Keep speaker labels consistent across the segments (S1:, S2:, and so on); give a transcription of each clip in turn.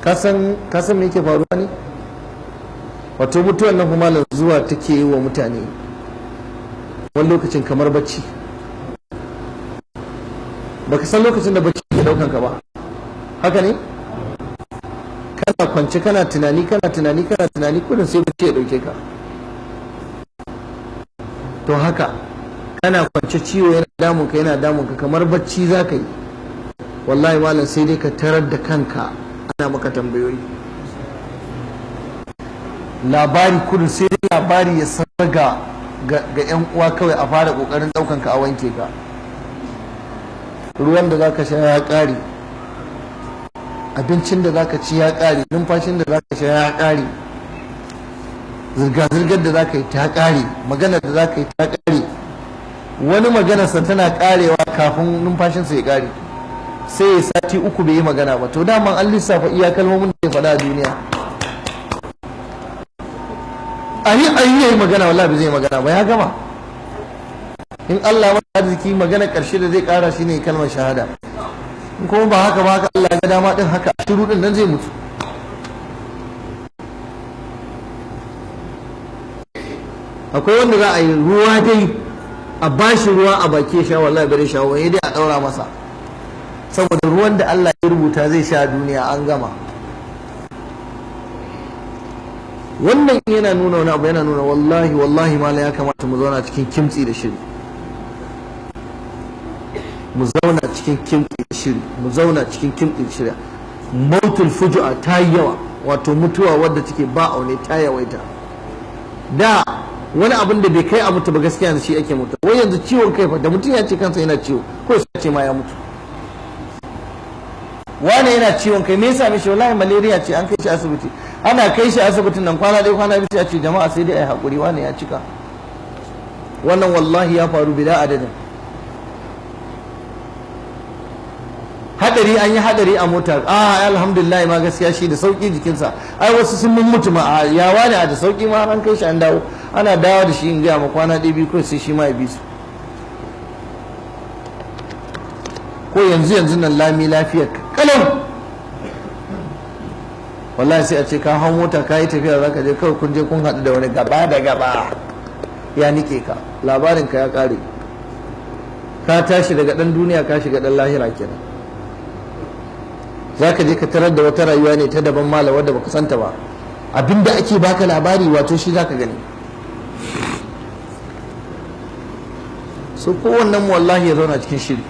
S1: Ka san me yake faruwa ne? Wato mutuwan nan kuma zuwa take yi wa mutane wani lokacin kamar bacci. Baka san lokacin da bacci ke daukan ka ba, haka ne? Kana kwance, kana tunani, kana tunani, kana tunani, kudin sai bacci ya dauke ka. To haka kana kwance, ciwo yana damun ka, yana damun ka, kamar bacci za ka yi. Wallahi malam, sai dai ka tarar da kanka ana maka tambayoyi. Labari kudin sai dai labari ya sarga ga yan uwa, kawai a fara kokarin daukan ka a wanke ka. Ruwan da zaka sha ya kare, abincin da zaka ci ya kare, numfashin da zaka sha ya kare, zirga-zirgar da zaka yi ta kare, magana da zaka yi ta kare. Wani maganarsa tana karewa kafin numfashinsa ya kare, sai ya sati 3 bai yi magana ba. To daman an lissafa iya kalmomin da ya faɗa a duniya. A yi a yi magana, wallahi bai zai magana ba, ya gama. In Allah masa arziki, magana ƙarshe da zai ƙara shine kalmar shahada. In kuma ba haka ba, haka Allah ya ga dama din, haka shiru din nan zai mutu. Akwai wanda za a yi ruwa dai, a bashi ruwa a baki ya sha, wallahi bai sha wani, dai a daura masa, saboda ruwan da Allah ya rubuta zai sha duniya an gama. Wannan yana nuna wani abu, yana nuna wallahi wallahi mala ya kamata mu zauna cikin kimtsi da shiri, mu zauna cikin kimtsi da shiri, mu zauna cikin kimtsi da shiri. Mautul fujua ta yi yawa, wato mutuwa wadda take ba aune ta yawaita. Da wani abin da bai kai a mutu ba, gaskiya yanzu shi ake mutu. Wai yanzu ciwon kai fa, da mutum ya ce kansa yana ciwo ko sai ce ma ya mutu. Wane yana ciwon kai, me yasa mishi? Wallahi malaria ce, an kai shi asibiti. Ana kai shi asibitin nan, kwana ɗaya kwana biyu sai a ce jama'a sai dai a yi haƙuri, wane ya cika. Wannan wallahi ya faru bila adadin. Hadari, an yi hadari a mota, a alhamdulillah ma gaskiya shi da sauki jikinsa, ai wasu sun mun mutu ma, ya wani a da sauki ma, an kai shi an dawo, ana dawo da shi, in gaya ma, kwana ɗaya biyu kawai sai shi ma ya bi su. Ko yanzu yanzu nan lami lafiya kalau, wallahi sai a ce ka hau mota ka yi tafiya za ka je, kawai kun je kun haɗu da wani gaba da gaba ya nike ka, labarin ka ya ƙare. Ka tashi daga ɗan duniya ka shiga ɗan lahira kenan. Za ka je ka tarar da wata rayuwa ne ta daban mala wadda baka santa ba. Abinda ake baka labari wato shi za ka gani. So kowannen mu wallahi ya zauna cikin shiri.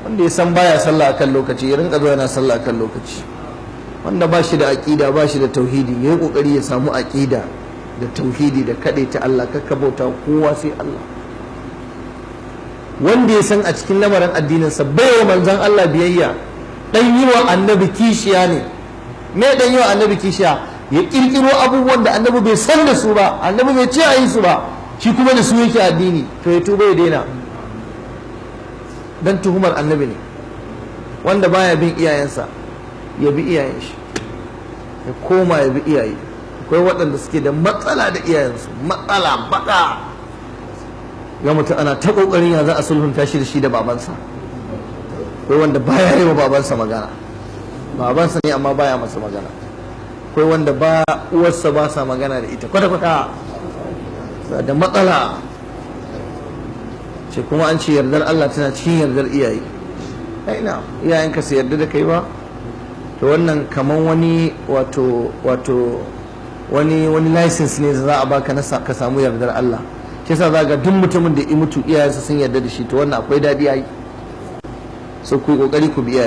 S1: Wanda ya san baya sallah akan lokaci, ya rinka zuwa yana sallah akan lokaci. Wanda ba shi da aƙida, ba shi da tauhidi, ya yi ƙoƙari ya samu aƙida da tauhidi da kaɗai ta Allah, kakka bauta kowa sai Allah. Wanda ya san a cikin lamarin addininsa bai wa manzon Allah biyayya, dan yi wa annabi kishiya ne. Me dan yi wa annabi kishiya? Ya kirkiro abubuwan da annabi bai san da su ba, annabi bai ce a yi su ba, shi kuma da su yake addini, to ya tuba ya daina, dan tuhumar annabi ne. Wanda baya bin iyayensa, ya bi iyayen shi, ya koma ya bi iyaye. Akwai waɗanda suke da matsala da iyayensu, matsala baka ga mutum ana ta ƙoƙarin ya za a sulhunta shi da shi da babansa. Akwai wanda baya yi wa babansa magana, babansa ne amma baya masa magana. Akwai wanda ba uwarsa ba sa magana da ita kwata-kwata, da matsala ce. Kuma an ce yardar Allah tana cikin yardar iyaye. Ai ina iyayenka su yarda da kai ba, to wannan kaman wani wato wato wani wani license ne za a baka na ka samu yardar Allah. Shi yasa za ga duk mutumin da ya mutu iyayensa sun yarda da shi, to wannan akwai daɗi ai. So ku yi kokari ku bi iyaye.